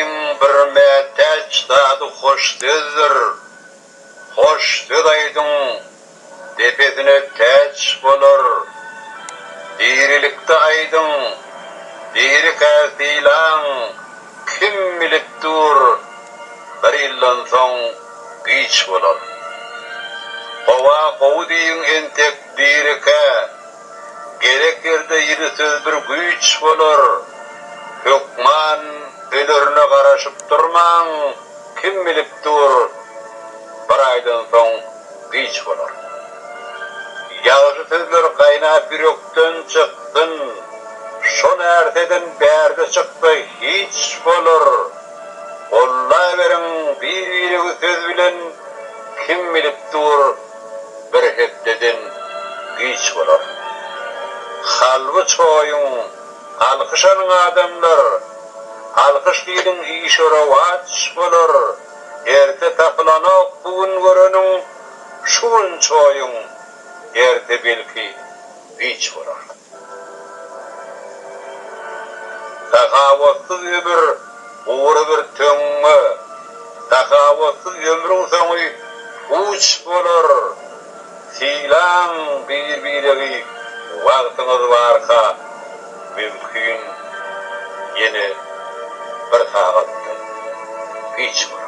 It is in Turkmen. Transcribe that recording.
Iň bir mätäç zady hoş sözdür. Hoş söz aýdyň, depesine täç bolar. Dirilikde aýdyň, dirikä sylaň, kim bilip dur, bir ýyldan soň giç bolar. Howa gowy diýiň entek dirikä, Gerek ýerde ýyly söz bir güýç bolar. Hökman ölerine garaşyp durmaň, kim bilip dur, bir aýdan soň giç bolar. Ýagşy sözler gaýnap ýürekden çyksyn, şo närseden bärde çyksa hiç bolar. Gollaberiň bir-biregi söz bilen, kim bilip dur, bir hepdeden giç bolar. Kalby çoýuň, alkyş alyň adamlar, Alkyş diýdiň işe rowaç bolar. Erte tapylanok bu gün göreniň, Şu gün çoýuň, erte belki giç bolar. Sahawatsyz ömür gury bir töňňe, Sahawatsyz ömrüň soňy puç bolar. Sylaň bir-biregi wagtyňyz barka, Mümkin ýene bir sagatdan giç bolar.